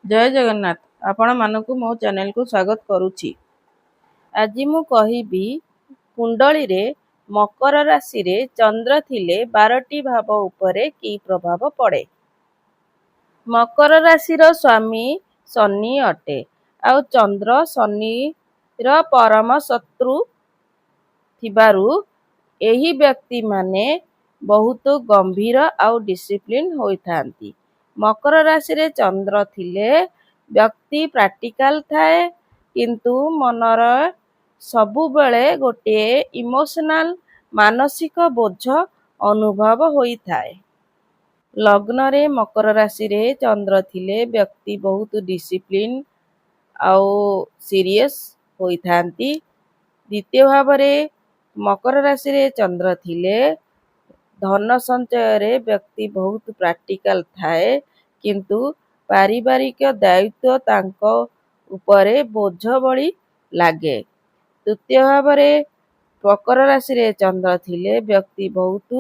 ଜୟ ଜଗନ୍ନାଥ। ଆପଣମାନଙ୍କୁ ମୋ ଚ୍ୟାନେଲକୁ ସ୍ୱାଗତ କରୁଛି। ଆଜି ମୁଁ କହିବି, କୁଣ୍ଡଳୀରେ ମକର ରାଶିରେ ଚନ୍ଦ୍ର ଥିଲେ 12ଟି ଭାବ ଉପରେ କି ପ୍ରଭାବ ପଡ଼େ। ମକର ରାଶିର ସ୍ୱାମୀ ଶନି ଅଟେ ଆଉ ଚନ୍ଦ୍ର ଶନିର ପରମ ଶତ୍ରୁ ଥିବାରୁ ଏହି ବ୍ୟକ୍ତିମାନେ ବହୁତ ଗମ୍ଭୀର ଆଉ ଡିସିପ୍ଲିନ ହୋଇଥାନ୍ତି। ମକର ରାଶିରେ ଚନ୍ଦ୍ର ଥିଲେ ବ୍ୟକ୍ତି ପ୍ରାକ୍ଟିକାଲ ଥାଏ, କିନ୍ତୁ ମନର ସବୁବେଳେ ଗୋଟିଏ ଇମୋସନାଲ, ମାନସିକ ବୋଝ ଅନୁଭବ ହୋଇଥାଏ। ଲଗ୍ନରେ ମକର ରାଶିରେ ଚନ୍ଦ୍ର ଥିଲେ ବ୍ୟକ୍ତି ବହୁତ ଡିସିପ୍ଲିନ ଆଉ ସିରିୟସ୍ ହୋଇଥାନ୍ତି। ଦ୍ୱିତୀୟ ଭାବରେ ମକର ରାଶିରେ ଚନ୍ଦ୍ର ଥିଲେ ଧନ ସଞ୍ଚୟରେ ବ୍ୟକ୍ତି ବହୁତ ପ୍ରାକ୍ଟିକାଲ ଥାଏ, କିନ୍ତୁ ପାରିବାରିକ ଦାୟିତ୍ୱ ତାଙ୍କ ଉପରେ ବୋଝ ଭଳି ଲାଗେ। ତୃତୀୟ ଭାବରେ ମକର ରାଶିରେ ଚନ୍ଦ୍ର ଥିଲେ ବ୍ୟକ୍ତି ବହୁତ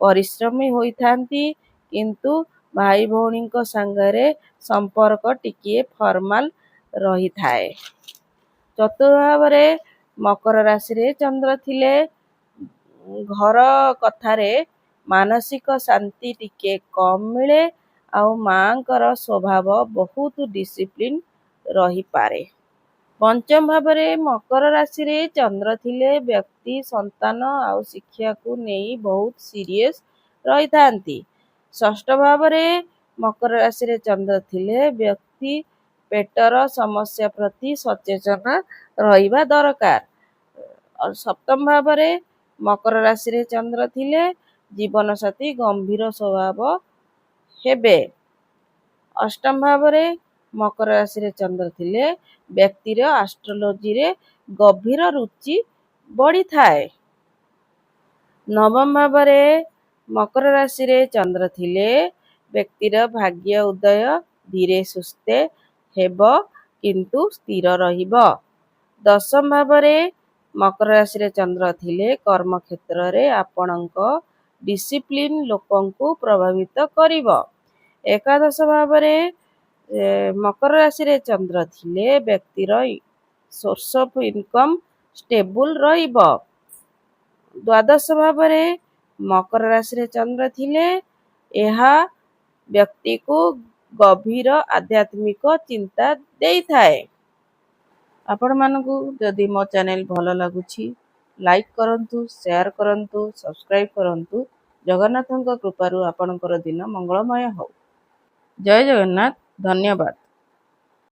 ପରିଶ୍ରମୀ ହୋଇଥାନ୍ତି, କିନ୍ତୁ ଭାଇ ଭଉଣୀଙ୍କ ସାଙ୍ଗରେ ସମ୍ପର୍କ ଟିକିଏ ଫର୍ମାଲ ରହିଥାଏ। ଚତୁର୍ଥ ଭାବରେ ମକର ରାଶିରେ ଚନ୍ଦ୍ର ଥିଲେ ଘର କଥାରେ ମାନସିକ ଶାନ୍ତି ଟିକେ କମ୍ ମିଳେ ଆଉ ମାଙ୍କର ସ୍ୱଭାବ ବହୁତ ଡିସିପ୍ଲିନ ରହିପାରେ। ପଞ୍ଚମ ଭାବରେ ମକର ରାଶିରେ ଚନ୍ଦ୍ର ଥିଲେ ବ୍ୟକ୍ତି ସନ୍ତାନ ଆଉ ଶିକ୍ଷାକୁ ନେଇ ବହୁତ ସିରିୟସ୍ ରହିଥାନ୍ତି। ଷଷ୍ଠ ଭାବରେ ମକର ରାଶିରେ ଚନ୍ଦ୍ର ଥିଲେ ବ୍ୟକ୍ତି ପେଟର ସମସ୍ୟା ପ୍ରତି ସଚେତନ ରହିବା ଦରକାର। ସପ୍ତମ ଭାବରେ ମକର ରାଶିରେ ଚନ୍ଦ୍ର ଥିଲେ ଜୀବନସାଥୀ ଗମ୍ଭୀର ସ୍ୱଭାବ ହେବେ। ଅଷ୍ଟମ ଭାବରେ ମକର ରାଶିରେ ଚନ୍ଦ୍ର ଥିଲେ ବ୍ୟକ୍ତିର ଆଷ୍ଟ୍ରୋଲୋଜିରେ ଗଭୀର ରୁଚି ବଢ଼ିଥାଏ। ନବମ ଭାବରେ ମକର ରାଶିରେ ଚନ୍ଦ୍ର ଥିଲେ ବ୍ୟକ୍ତିର ଭାଗ୍ୟ ଉଦୟ ଧୀରେ ସୁସ୍ଥେ ହେବ, କିନ୍ତୁ ସ୍ଥିର ରହିବ। ଦଶମ ଭାବରେ ମକର ରାଶିରେ ଚନ୍ଦ୍ର ଥିଲେ କର୍ମକ୍ଷେତ୍ରରେ ଆପଣଙ୍କ ଡିସିପ୍ଲିନ ଲୋକଙ୍କୁ ପ୍ରଭାବିତ କରିବ। ଏକାଦଶ ଭାବରେ ମକର ରାଶିରେ ଚନ୍ଦ୍ର ଥିଲେ ବ୍ୟକ୍ତିର ସୋର୍ସ ଅଫ୍ ଇନକମ୍ ଷ୍ଟେବୁଲ ରହିବ। ଦ୍ୱାଦଶ ଭାବରେ ମକର ରାଶିରେ ଚନ୍ଦ୍ର ଥିଲେ ଏହା ବ୍ୟକ୍ତିକୁ ଗଭୀର ଆଧ୍ୟାତ୍ମିକ ଚିନ୍ତା ଦେଇଥାଏ। ଆପଣମାନଙ୍କୁ ଯଦି ମୋ ଚ୍ୟାନେଲ ଭଲ ଲାଗୁଛି, ଲାଇକ୍ କରନ୍ତୁ, ସେୟାର କରନ୍ତୁ, ସବସ୍କ୍ରାଇବ୍ କରନ୍ତୁ। ଜଗନ୍ନାଥଙ୍କ କୃପାରୁ ଆପଣଙ୍କର ଦିନ ମଙ୍ଗଳମୟ ହେଉ। ଜୟ ଜଗନ୍ନାଥ। ଧନ୍ୟବାଦ।